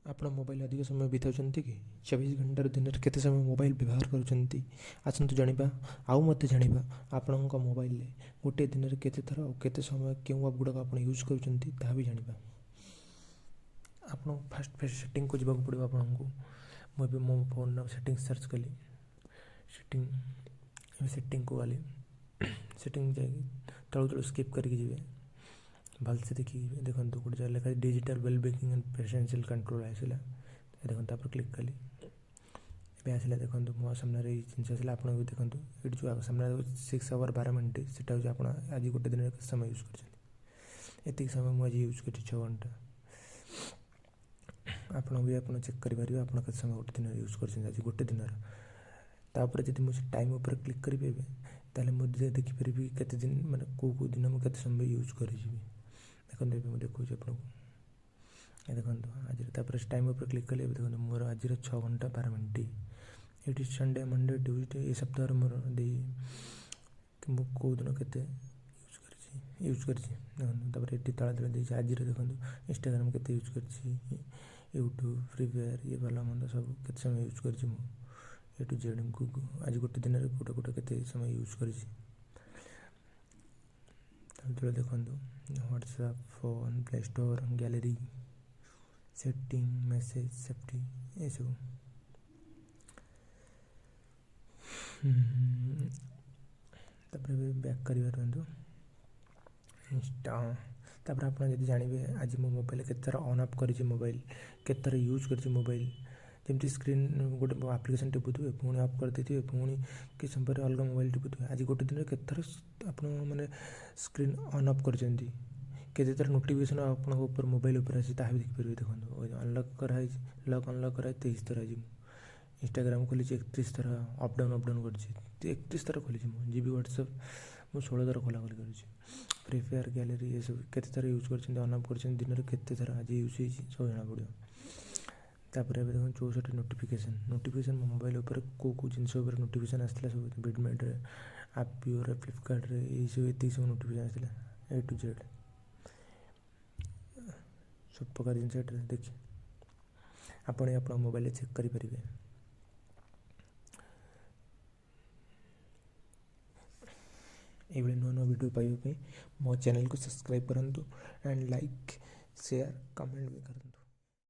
ଆପଣ ମୋବାଇଲ ଅଧିକ ସମୟ ବିତାଉଛନ୍ତି କି? 24 ଘଣ୍ଟାରୁ ଦିନରେ କେତେ ସମୟ ମୋବାଇଲ ବ୍ୟବହାର କରୁଛନ୍ତି? ଆସନ୍ତୁ ଜାଣିବା, ଆଉ ମଧ୍ୟ ଜାଣିବା ଆପଣଙ୍କ ମୋବାଇଲରେ ଗୋଟିଏ ଦିନରେ କେତେ ଥର ଆଉ କେତେ ସମୟ କେଉଁ ଆପ୍ ଗୁଡ଼ାକ ଆପଣ ୟୁଜ୍ କରୁଛନ୍ତି, ତାହା ବି ଜାଣିବା। ଆପଣ ଫାଷ୍ଟ ଫାଷ୍ଟ ସେଟିଂକୁ ଯିବାକୁ ପଡ଼ିବ ଆପଣଙ୍କୁ। ମୁଁ ଏବେ ମୋ ଫୋନ୍ର ସେଟିଂ ସର୍ଚ୍ଚ କଲି, ସେଟିଂ। ଏବେ ସେଟିଂକୁ ଗଲି, ସେଟିଂ ଯାଇକି ତଳୁ ତଳୁ ସ୍କିପ୍ କରିକି ଯିବେ, ଭଲସେ ଦେଖିକି ଦେଖନ୍ତୁ। ଗୋଟେ ଜାଗାରେ ଲେଖା digital wellbeing and parental control ଆସିଲା, ଦେଖନ୍ତୁ। ତାପରେ କ୍ଲିକ୍ କଲି, ଏବେ ଆସିଲା, ଦେଖନ୍ତୁ, ମୋ ସାମ୍ନାରେ ଏଇ ଜିନିଷ ଆସିଲା। ଆପଣ ବି ଦେଖନ୍ତୁ, ଏଇଠି ଯେଉଁ ସାମ୍ନାରେ 6 ଆୱାର 12 ମିନିଟ୍, ସେଟା ହେଉଛି ଆପଣ ଆଜି ଗୋଟେ ଦିନରେ କେତେ ସମୟ ୟୁଜ୍ କରିଛନ୍ତି। ଏତିକି ସମୟ ମୁଁ ଆଜି ୟୁଜ୍ କରିଛି, 6 ଘଣ୍ଟା। ଆପଣ ବି ଆପଣ ଚେକ୍ କରିପାରିବେ, ଆପଣ କେତେ ସମୟ ଗୋଟେ ଦିନରେ ୟୁଜ୍ କରିଛନ୍ତି ଆଜି ଗୋଟେ ଦିନର। ତାପରେ ଯଦି ମୁଁ ସେ ଟାଇମ୍ ଉପରେ କ୍ଲିକ୍ କରିବି ଏବେ, ତାହେଲେ ମୁଁ ଦେଖିପାରିବି କେତେ ଦିନ, ମାନେ କେଉଁ କେଉଁ ଦିନ ମୁଁ କେତେ ସମୟ ୟୁଜ୍ କରିଯିବି। ଦେଖନ୍ତୁ, ଏବେ ମୁଁ ଦେଖାଉଛି ଆପଣଙ୍କୁ, ଏ ଦେଖନ୍ତୁ ଆଜିର। ତାପରେ ଟାଇମ୍ ଉପରେ କ୍ଲିକ୍ କଲି, ଏବେ ଦେଖନ୍ତୁ ମୋର ଆଜିର 6 ଘଣ୍ଟା 12 ମିନିଟ୍। ଏଇଠି ସଣ୍ଡେ, ମଣ୍ଡେ, ଟ୍ୟୁଜଡ଼େ, ଏ ସପ୍ତାହର ମୋର ଦେଇ ମୁଁ କେଉଁ ଦିନ କେତେ ୟୁଜ୍ କରିଛି ଦେଖନ୍ତୁ। ତାପରେ ଏଠି ତଳେ ତଳେ ଦେଇଛି ଆଜିର, ଦେଖନ୍ତୁ, ଇନଷ୍ଟାଗ୍ରାମ କେତେ ୟୁଜ୍ କରିଛି, ୟୁଟ୍ୟୁବ୍, ଫ୍ରି ଫାୟାର୍, ଇଏ ଭଲ ମନ୍ଦ ସବୁ କେତେ ସମୟ ୟୁଜ୍ କରିଛି ମୁଁ, ଏ ଟୁ ଜେଡ଼୍। ଆଜି ଗୋଟେ ଦିନରେ କେଉଁଟା କେଉଁଟା କେତେ ସମୟ ୟୁଜ୍ କରିଛି ତଳେ ତଳେ ଦେଖନ୍ତୁ। WhatsApp, phone, play store, gallery, setting, message, safety, ଏସବୁ। ତାପରେ ଏବେ ବ୍ୟାକ୍ କରିବା, ରୁହନ୍ତୁ। ଇନଷ୍ଟା। ତାପରେ ଆପଣ ଯଦି ଜାଣିବେ ଆଜି ମୋ ମୋବାଇଲ କେତେଥର ଅନ୍ ଅଫ୍ କରିଛି, ମୋବାଇଲ କେତେଥର ୟୁଜ୍ କରିଛି, ମୋବାଇଲ ଯେମିତି ସ୍କ୍ରିନ୍ ଗୋଟେ ଆପ୍ଲିକେସନ୍ ଟିପୁଥିବେ, ପୁଣି ଅଫ୍ କରିଦେଇଥିବେ, ପୁଣି କିଛି ସମୟ ପରେ ଅଲଗା ମୋବାଇଲ ଟିପୁଥିବେ, ଆଜି ଗୋଟେ ଦିନରେ କେତେଥର ଆପଣ ମାନେ ସ୍କ୍ରିନ୍ ଅନ୍ ଅଫ୍ କରିଛନ୍ତି, କେତେ ଥର ନୋଟିଫିକେସନ୍ ଆପଣଙ୍କ ଉପରେ ମୋବାଇଲ ଉପରେ ଆସିଛି, ତାହା ବି ଦେଖିପାରିବେ। ଦେଖନ୍ତୁ, ଅନଲକ୍ କରାହେଇଛି, ଲକ୍ ଅନଲକ୍ କରାହେଇଛି 23 ଥର ଆଜି। ମୁଁ ଇନଷ୍ଟାଗ୍ରାମ ଖୋଲିଛି 31 ଥର, ଅପ୍ ଡାଉନ୍ ଅପ୍ ଡାଉନ୍ କରିଛି, 31 ଥର ଖୋଲିଛି ମୁଁ। ଜିବି ହ୍ୱାଟ୍ସଆପ୍ ମୁଁ 16 ଥର ଖୋଲାଖୋଲି କରିଛି। ଫ୍ରି ଫାୟାର୍, ଗ୍ୟାଲେରୀ, ଏସବୁ କେତେ ଥର ୟୁଜ୍ କରିଛନ୍ତି, ଅନ୍ ଅଫ୍ କରିଛନ୍ତି, ଦିନରେ କେତେ ଥର ଆଜି ୟୁଜ୍ ହେଇଛି, ସବୁ ଜଣାପଡ଼ିବ। ତାପରେ ଏବେ ଦେଖନ୍ତୁ 64 ନୋଟିଫିକେସନ୍। ନୋଟିଫିକେସନ୍ ମୋ ମୋବାଇଲ ଉପରେ କେଉଁ କେଉଁ ଜିନିଷ ଉପରେ ନୋଟିଫିକେସନ୍ ଆସିଥିଲା ସବୁ, ବିଡ଼ମେଟ୍ରେ, ଆପିଓରେ, ଫ୍ଲିପକାର୍ଟରେ, ଏଇସବୁ ଏତିକି ସବୁ ନୋଟିଫିକେସନ୍ ଆସିଥିଲା, ଏ ଟୁ ଜେଡ଼୍ ସବୁ ପ୍ରକାର ଜିନିଷ ଏଠାରେ ଦେଖି ଆପଣ ଆପଣଙ୍କ ମୋବାଇଲରେ ଚେକ୍ କରିପାରିବେ। ଏଇଭଳି ନୂଆ ନୂଆ ଭିଡ଼ିଓ ପାଇବା ପାଇଁ ମୋ ଚ୍ୟାନେଲକୁ ସବସ୍କ୍ରାଇବ୍ କରନ୍ତୁ ଆଣ୍ଡ ଲାଇକ୍, ସେୟାର, କମେଣ୍ଟ ବି କରନ୍ତୁ।